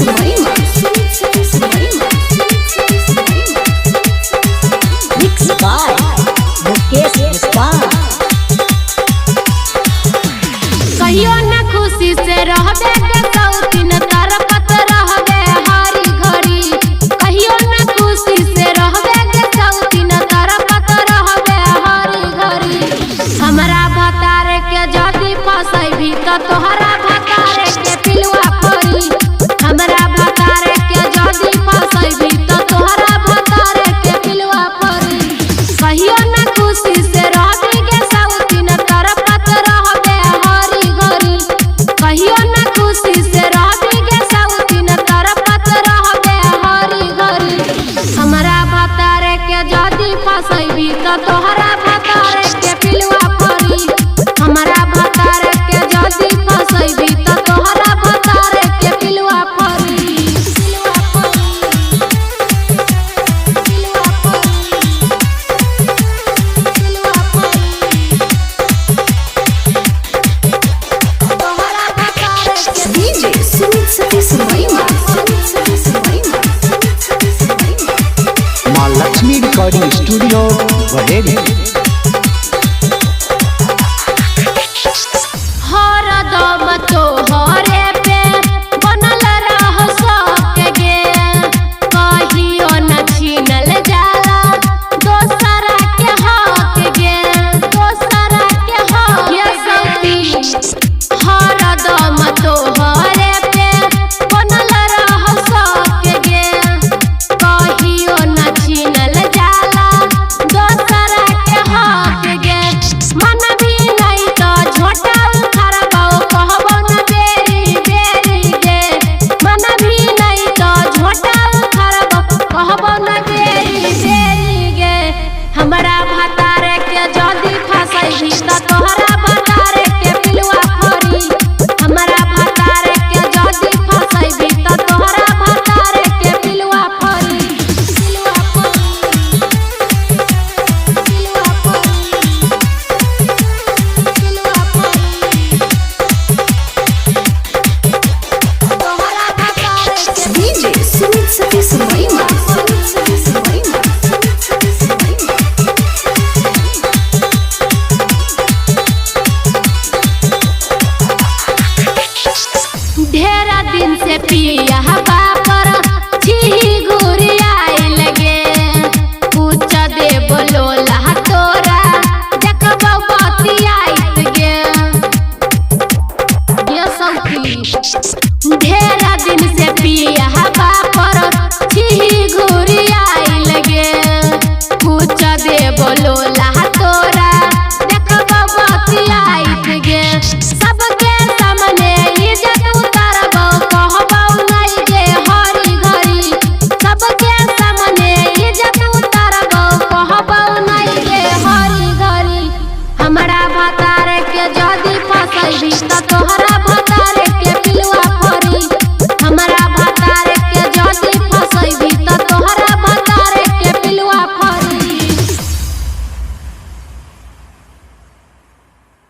Mahima. Sumit Satish Mahima. Sumit Satish Mahima. Mix by Mukesh Muskan. कहियो न खुशी से रहबे के सौतीन तरपत रहबे हरी घड़ी। कहियो न खुशी से रहबे के सौतीन तरपत रहबे हरी घड़ी। हमरा भतार के जदी फसैबी त तोहरा भतार के पिलुआ पड़ी। हमरा भतार के जदी फसैबी त तोहरा भतार के पिलुआ पड़ी। कहियो न खुशी से रहबी के सौतीन तरपत रहबे हरी घड़ी। कहियो न खुशी से रहबी के सौतीन तरपत रहबे हरी घड़ी। हमरा भतार के जदी फसैबी त तोहरा भतार के पिलुआ पड़ी। हमरा भतार के जदी फसैबी त तोहरा भतार के पिलुआ पड़ी। पिलुआ पड़ी। पिलुआ पड़ी। पिलुआ पड़ी। तोहरा भतार के DJ Sumit Satish Mahima. Sumit Satish Mahima. Sumit Satish Mahima. माँ लक्ष्मी रिकॉर्डिंग स्टूडियो बहेरी। हरदम तोहरे पे बनल रह सके गे। कहियो न छीनल जाला दोसरा के हक गे। दोसरा के हक गे सखी। हरदम तोहरे पे बनल रह सके गे। कहियो न छीनल जाला दोसरा के हक गे। मन भी नहीं तो झोटा उखड़बौ कहबौ न बेरी बेरी गे। मन भी नहीं तो झोटा उखड़बौ कहबौ न बेरी बेरी गे। हमरा भतार के जदी फसैबी त तोहरा भतार के पिलुआ फरी। हमरा भतार के जदी फसैबी त तोहरा भतार के पिलुआ फरी। पिलुआ फरी। पिलुआ फरी। पिलुआ फरी। तोहरा भतार के DJ Sumit Satish Mahima. Sumit Satish Mahima. Sumit Satish Mahima. ढेरा दिन से पिया बापर छिही घुरियाई लगे। पूछ दे बोलोला तोरा देखबौ बतियाइत गे। गे सौखी। ढेरा दिन से पिया बापर छिही घुरियाई लगे। पूछ दे बोलोला तोरा देखबौ बतियाइत गे। सबके सामने इज्जत उतारबौ कहबौ नहीं गे हरी घड़ी। सबके सामने इज्जत उतारबौ कहबौ नहीं गे हरी घड़ी। हमरा भतार के जदी फसैबी त तोहरा भतार